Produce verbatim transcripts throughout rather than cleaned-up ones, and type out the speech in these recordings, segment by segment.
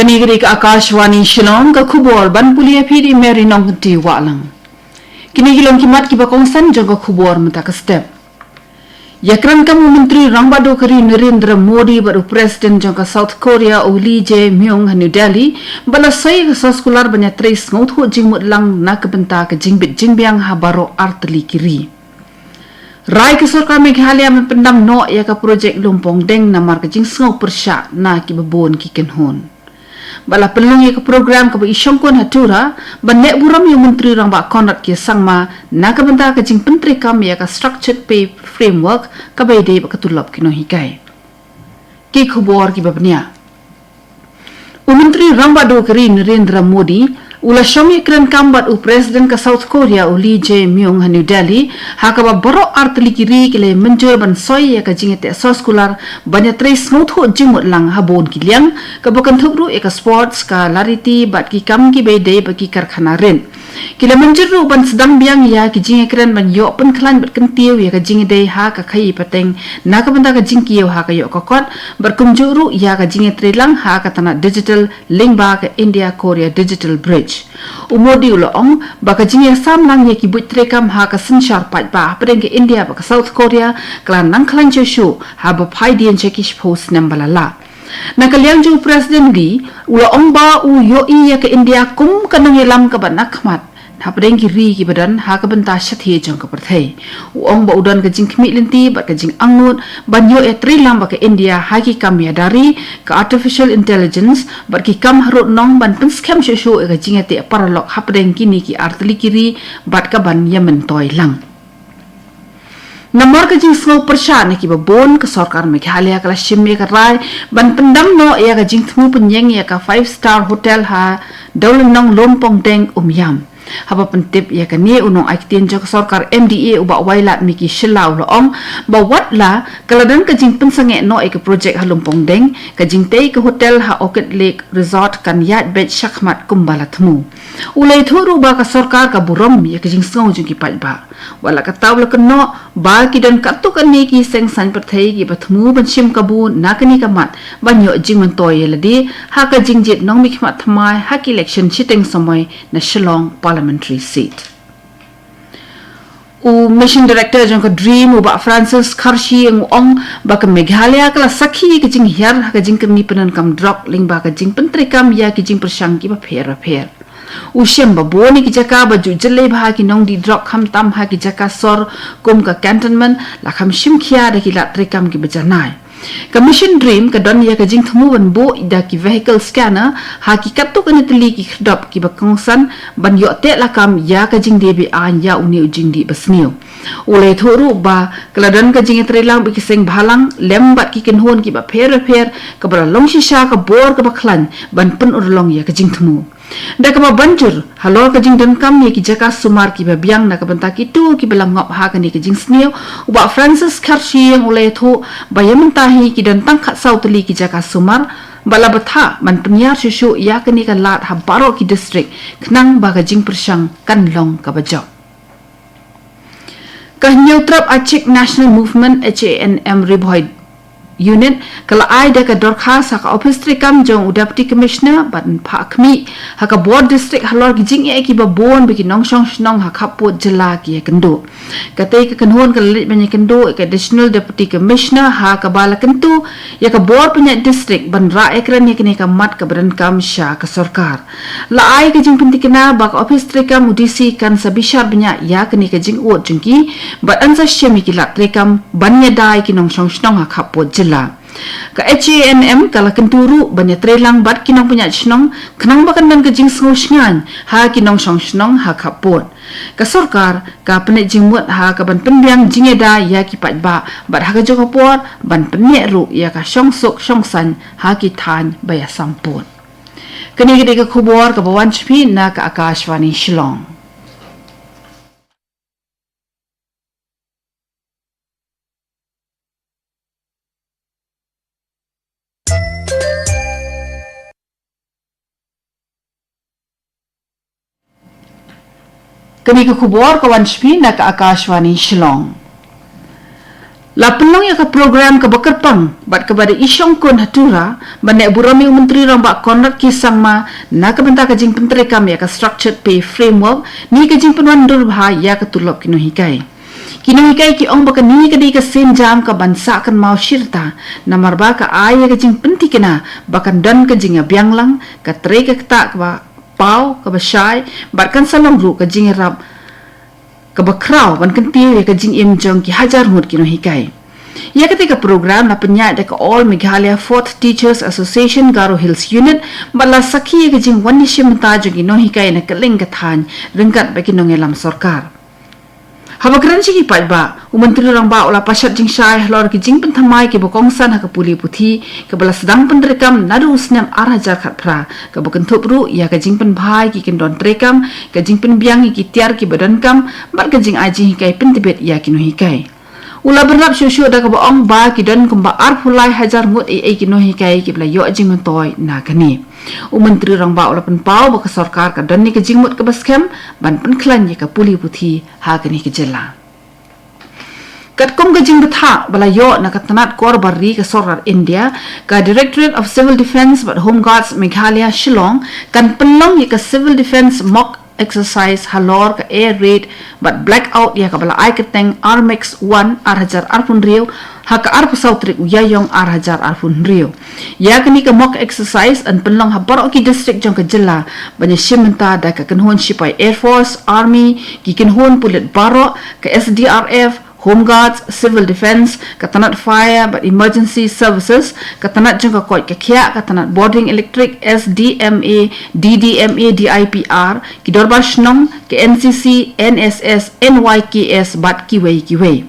Kane ka dei ka Akashvani Shillong, ka khubor ban pule ïa phi da i Mary Nongkynti Wahlang. Kine ki long ki mat kiba kongsan jong ka khubor mynta ka step. Ïakren kam u Myntri Rangbah Duh ka ri Narendra Modi bad u President jong ka South Korea u Lee Jae-myung ha New Delhi, ba la soi ïa ka soskular ban ïatrei sngewthuh jingmut lang na ka bynta ka jingbit jingbiang ha baroh artylli ki ri. Rai ka sorkar Meghalaya ban pyndam noh ïa ka projek Lumpong Deng namar ka jingsngew pyrshah na kiba bun ki kynhun. Ba la pynlong ïa ka program kaba i shongkun ha Tura, ban leh burom ïa u Myntri Rangbah Conrad K Sangma, na ka bynta ka jingpyntreikam ïa ka Structured Pay Framework, kaba ïadei bad ka tulop ki nonghikai. Ki khubor kiba bniah. U Myntri Rangbah Duh ka ri Narendra Modi, u la shong ïakren kam bad u President ka South Korea u Lee Jae-myung ha New Delhi, ha kaba baroh artylli ki ri ki la mynjur ban soi ïa ka jingïateh soskular, ban ïatrei sngewthuh jingmut lang ha bun ki liang, kaba kynthup ruh ïa ka sports, ka lariti bad ki kam kiba ïadei bad ki karkhana rit. Ki la mynjur ruh ban sdang biang ïa ki jingïakren ban ïoh pynkhlaiñ bad kyntiew ïa ka jingïadei ha ka khaïi pateng na ka bynta ka jingkiew ha ka ïoh ka kot, bad kumjuh ruh ïa ka jingïatreilang ha ka tnat digital lyngba ka India Korea Digital Bridge. U Modi u la ong ba ka jingïasam lang ïa ki buit treikam ha ka synshar paidbah hapdeng ka India bad ka South Korea ka la nang khlaiñ shuh shuh haba phaidien sha ki shiphew snem ba la leit. Na ka liang jong u President Lee, u la ong ba u ïohi ïa ka India kum ka nongïalam kaba na khmat hapdeng ki ri kiba don ha ka bynta shathie jong ka pyrthei. U ong ba u don ka jingkhmih lynti bad ka jingangnud ban ïoh ïatreilang bad ka India ha ki kam ïada ri, ka artificial intelligence bad ki kam harud nong ban pynskhem shuh shuh ïa ka jingïateh paralok hapdeng kine ki artylli ki ri bad kaban ïamyntoi lang. Namar ka jingsngew pyrshah na kiba bun, ka sorkar Meghalaya ka la shim ïa ka rai ban pyndam noh ïa ka jingthmu pynïeng ïa ka five star hotel ha Dawlynnong Lumpong Deng Umiam. Haba pyntip ïa kane, u nongai ktien jong ka sorkar M D A u Bah Wailadmiki Shylla u la ong ba wat la ka la don ka jingpynsangeh noh ïa ka projek ha Lumpong Deng, ka jingtei ka hotel ha Orchid Lake Resort kan ïaid beit shakhmat kumba la thmu. U la ïathuh ruh ba ka sorkar ka burom ïa ka jingsngew jong ki paidbah. Wat la katta u la kynnoh ba ki don katto katne ki seng saiñ pyrthei kiba thmu ban shim kabu na kane ka mat ban ïoh jingmyntoi ïa lade ha ka jingjied nongmihkhmat thymmai ha ki election shiteng samoi na Shillong Parliamentary Seat. U Mission Director jong ka DREAM, u Bah Francis Kharshiing, u ong ba ka Meghalaya ka la sakhi ka jinghiar ha ka jingkyrni pyndonkam drok lyngba ka jingpyntreikam ïa ki jingpyrshang kiba pher bapher. U shem ba bun ïa ki jaka ba ju jyllei bha ha ki nongdih drok, khamtam ha ki jaka sor kum ka cantonment, la kham shim khia da ki lad treikam kiba janai. Ka Mission DREAM ka don ïa ka jingthmu ban buh da ki vehicle scanner ha ki katto katne tylli ki khyrdop kiba kongsan ban ïoh teh lakam ïa ka jingdie be-aiñ ïa une u jingdih basniew. U la ïathuh ruh ba ka la don ka jingïatreilang bad ki seng bhalang lem bad ki kynhun kiba pher bapher, kaba la long shisha ka bor kaba khlaiñ ban pynurlong ïa ka jingthmu. Da kaba ban jur halor ka jingdonkam ïa ki jaka sumar kiba biang na ka bynta kito kiba la ngop ha kane ka jingsniew, u Bah Francis Kharshiing u la ïathuh ba ïa mynta hi ki don tang khatsaw tylli ki jaka sumar, bad la bthah ban pynïar shuh shuh ïa kane ka lad ha baroh ki district, khnang ba ka jingpyrshang kan long kaba jop. Ka Hynñiewtrep Achik National Movement, H A N M Ri Bhoi Unit, ka la ai da ka dorkhas ha ka ophis treikam jong u Deputy Commissioner ban phah khmih ha ka bor district halor ki jingeh kiba bun ba ki nongshong shnong ha khappud jylla ki ïakynduh. Katei ka kynhun ka la leit ban ïakynduh ïa ka Additional Deputy Commissioner ha kaba la kyntu ïa ka bor pynïaid district ban rah ïakren ïa kane ka mat kaba donkam sha ka sorkar. La ai ka jingpyntikna ba ka ophis treikam u D C kan sa bishar bniah ïa kane ka jingud jong ki, bad yn sa shim ïa ki lad treikam ban ïada ïa ki nongshong shnong ha khappud jylla. Ka H A N M ka la kyntu ruh ban ïatreilang bad ki nongpynïaid shnong, khnang ba kan don ka jingsngew shngaiñ ha ki nongshong shnong ha khappud. Ka sorkar ka pynleit jingmut ha kaban pynbiang jingïada ïa ki paidbah, bad ha kajuh ka por ban pynneh ruh ïa ka shongsuk shongsaiñ ha ki thaiñ ba ïasam pud. Kane ka dei ka khubor kaba wan sha phi na ka Akashvani Shillong. Kane ka khubor ka wan sha phi na ka Akashvani Shillong. La pynlong ïa ka program kaba kyrpang bad kaba da i shongkun ha Tura, ban leh burom ïa u Myntri Rangbah Conrad K Sangma na ka bynta ka jingpyntreikam ïa ka Structured Pay Framework, ne ka jingpynwandur bha ïa ka tulop ki nonghikai. Ki nonghikai ki ong ba kane ka dei ka sienjam kaban sah kynmaw shirta, namar ba ka ai ïa ka jingpynthikna ba kan don ka jingïabiang lang, ka trei ka ktah kaba paw, kaba shai, bad kan sa long ruh ka jingïarap kaba khraw ban kyntiew ïa ka jingim jong ki hajar ngut ki nonghikai. Ïa katei ka program la pynïaid da ka All Meghalaya Fourth Teachers Association Garo Hills Unit, bad la sakhi ïa ka jingwan ïashim bynta jong ki nonghikai na kylleng ka thaiñ, ryngkat bad ki nongïalam sorkar. Haba kren sha ki paidbah, u Myntri Rangbah u la pashat jingshai halor ki jingpynthymmai kiba kongsan ha ka pule puthi, kaba la sdang pyntreikam naduh u snem ar hajar khatphra, kaba kynthup ruh ïa ka jingpynbha ïa ki kyndon treikam, ka jingpynbiang ïa ki tiar kiba donkam, bad ka jingai jinghikai pyntbit ïa ki nonghikai. U la bynrap shuh shuh da kaba ong ba ki don kumba arphew lai hajar ngut ei ei ki nonghikai kiba la ïoh jingmyntoi na kane. U Myntri Rangbah u la pynpaw ba ka sorkar ka don ïa ka jingmut kaba skhem ban pynkhlaiñ ïa ka pule puthi ha kane ka jylla. Katkum ka jingbthah ba la ïoh na ka tnat kor bar ri ka sorkar India, ka Directorate of Civil Defence bad Home Guards Meghalaya Shillong kan pynlong ïa ka Civil Defence Mock Exercise halor ka air raid bad blackout ïa kaba la ai kyrteng Armex one ar hajar arphew hynriew ha ka arphew saw tarik u Ïaïong ar hajar arphew hynriew. Ïa kane ka mock exercise yn pynlong ha baroh ki district jong ka jylla, ban ïashim bynta da ka kynhun shipai Air Force, Army, ki kynhun pulit baroh, ka S D R F, Home Guards, Civil Defence, ka tnat Fire bad Emergency Services, ka tnat jong ka koit ka khiah, ka tnat bording electric, S D M A, D D M A, D I P R, ki dorbar shnong, ka N C C, N S S, N Y K S bad kiwei kiwei.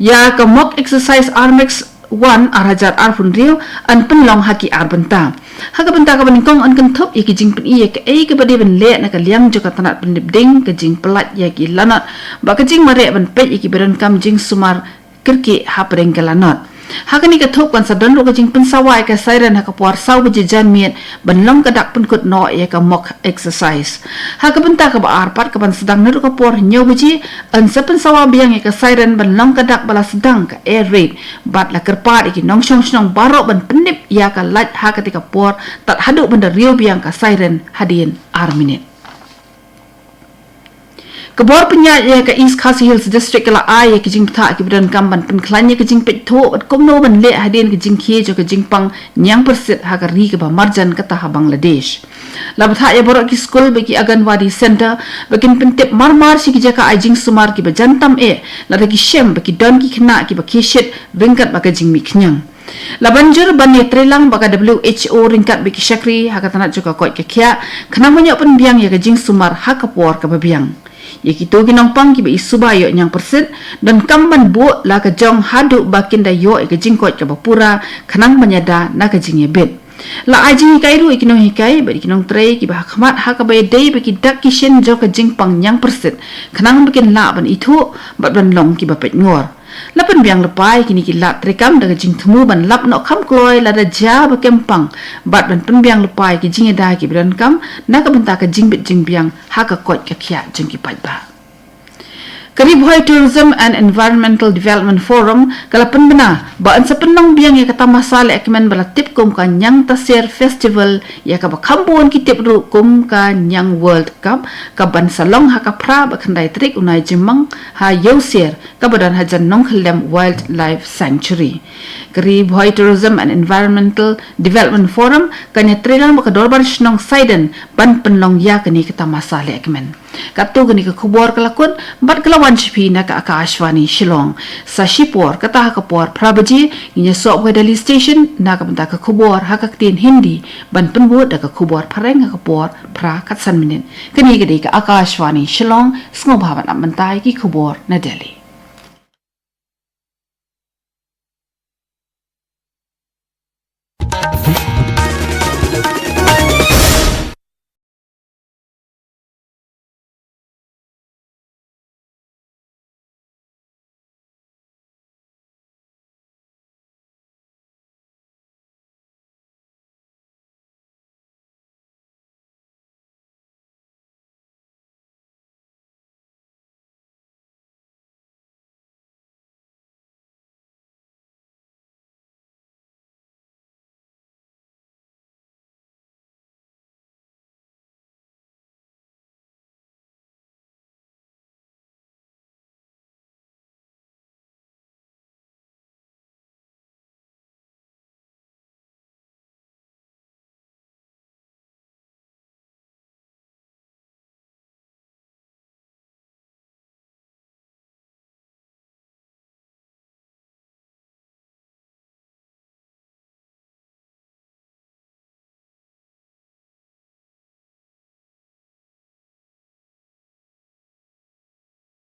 Ïa ka mock exercise Armex one ar hajar arphew hynriew yn pynlong ha ki ar bynta. Ha ka bynta kaba nyngkong yn kynthup ïa ki jingpyni ïa kaei kaba dei ban leh na ka liang jong ka tnat pyndep ding, ka jingpyllait ïa ki lanot, bad ka jingmareh ban peit ïa kiba donkam jingsumar kyrkieh hapdeng ka lanot. Ha kane ka thup kan sa don ruh ka jingpynsawa ïa ka siren ha ka por saw baje janmiet, ban long ka dak pynkut noh ïa ka mock exercise. Ha ka bynta kaba ar pat kaban sdang naduh ka por hynñiew baje, yn sa pynsawa biang ïa ka siren ban long ka dak ba la sdang ka air raid, bad la kyrpad ïa ki nongshong shnong baroh ban pyndep ïa ka light ha katei ka por, tad haduh ban da riew biang ka siren hadien ar minit. Ka bor pynïaid ïa ka East Khasi Hills District ka la ai ïa ka jingbthah kiba donkam ban pynkhlaiñ ïa ka jingpeit thuh bad kumno ban leh hadien ka jingkhie jong ka jingpang ñiangpyrsit ha ka ri kaba marjan kata ha Bangladesh. La bthah ïa baroh ki skul bad ki Anganwadi Centre ba kin pyntip marmar sha ki jaka ai jingsumar kiba jan tam eh, lada ki shem ba ki don ki khynnah kiba khie shit ryngkat bad ka jingmih khñiang. La ban jur ban ïatreilang bad ka W H O ryngkat bad ki shakri ha ka tnat jong ka koit ka khiah, khnang ban ïoh pynbiang ïa ka jingsumar ha ka por kaba biang. Ïa kito ki nongpang kiba i suba ïoh ñiangpyrsit, donkam ban buh la ka jong haduh ba kin da ïoh ïa ka jingkoit kaba pura, khnang ban ïada na ka jingïabit. La ai jinghikai ruh ïa ki nonghikai bad ïa ki nongtrei kiba ha khmat ha kaba ïadei bad ki dak ki shin jong ka jingpang ñiangpyrsit, khnang ba kin lah ban ithuh bad ban long kiba peitngor. La pynbiang lypa ïa kine ki lad treikam da ka jingthmu ban lap noh kham kloi lada jia ba kem pang, bad ban pynbiang lypa ïa ki jingïada kiba donkam na ka bynta ka jingbit jingbiang ha ka koit ka khiah jong ki paidbah. Ka Ri Bhoi Tourism and Environmental Development Forum ka la pynbna ba yn sa pynlong biang ïa ka tamasa lehkmen ba la tip kum ka Ñiangtasiar Festival, ïa kaba kham bun ki tip ruh kum ka Ñiang World Cup, kaban sa long ha ka phra bad khyndai tarik u Naiïingmang ha Ïewsiar, kaba don hajan Nongkhyllem Wildlife Sanctuary. Ka Ri Bhoi Tourism and Environmental Development Forum kan ïatreilang bad ka Dorbar Shnong Saiden ban pynlong ïa kane ka tamasa lehkmen. Katto kane ka khubor ka la kut bad ka la wan sha phi na ka Akashvani Shillong. Sa shipor, kata ha ka por phra baje, ngin ïasoh bad ka Delhi Station na ka bynta ka khubor ha ka ktien Hindi, ban pynbud da ka khubor phareng ha ka por phra khatsan minit. Kane ka dei ka Akashvani Shillong, sngewbha ban ap mynta ïa ki khubor na Delhi.